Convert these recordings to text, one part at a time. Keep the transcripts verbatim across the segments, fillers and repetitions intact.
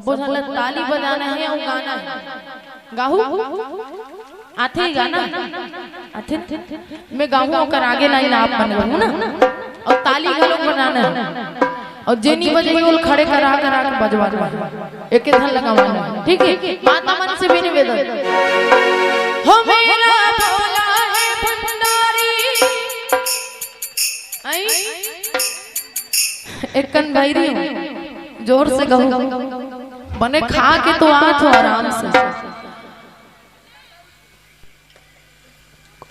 सबो झन ला ताली बजाना हे अउ गाना हे। गाहू? आथे गाना? आथे? मैं गाहूं, ओकर आगे लाइन आप मन गाहू ना। अउ ताली घलो बजाना हे। अउ जे नी बजही, ओला खड़े करा करा के बजवाना हे। एके झन ला गवाना हे। ठीक हे? माता मन से भी निवेदन। हो मेरा भोला है भंडारी। आई? एक कन भैरी हो, जोर से गाहू। बने खा के तो आत हो आराम से।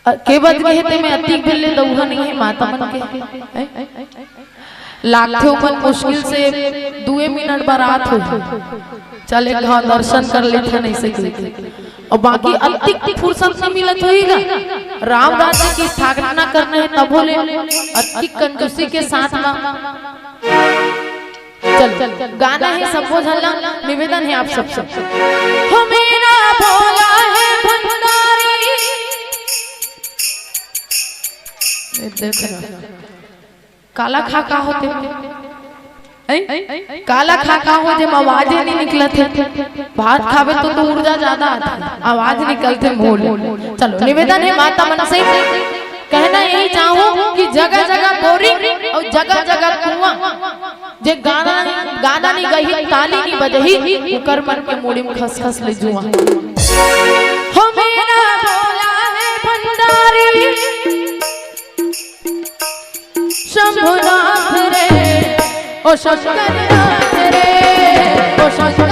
अ, के बज गे हे ते में अतिक बेर ले दउहा नइ हे माता मन के। हैं? लागथे ओमन मुश्किल से दुए मिनट बर आत हो। चल एक घाव दर्शन कर लेथन अइसे कहिके। अउ बाकी अतिक फुरसत नइ मिलत होही गा। राम राज्य की स्थापना करना हे तभो ले अतिक कंजूसी के साथ मा। चलो, गाना हे सबो झन ला, निवेदन हे आप सबसे। हो मेरा भोला है भंडारी। ये देख ना। काला खा का होथे? हैं? काला खा का हो, जेमा आवाज ही नइ निकलत हे। भात खाबे तो, तो ऊर्जा जादा आथे, आवाज निकलथे मोल। चलो, निवेदन हे माता मन से, कहना यही चाहूं कि जगह जगह बोरिंग अउ जगह जगह कुआं, जे गाना, गाना नइ गाही, ताली नइ बजही, ओकर मन के मुड़ी म खसखस ले जुआं। हो मेरा भोला है भंडारी, शंभुनाथ रे, ओ शंकरनाथ रे, ओ शंकर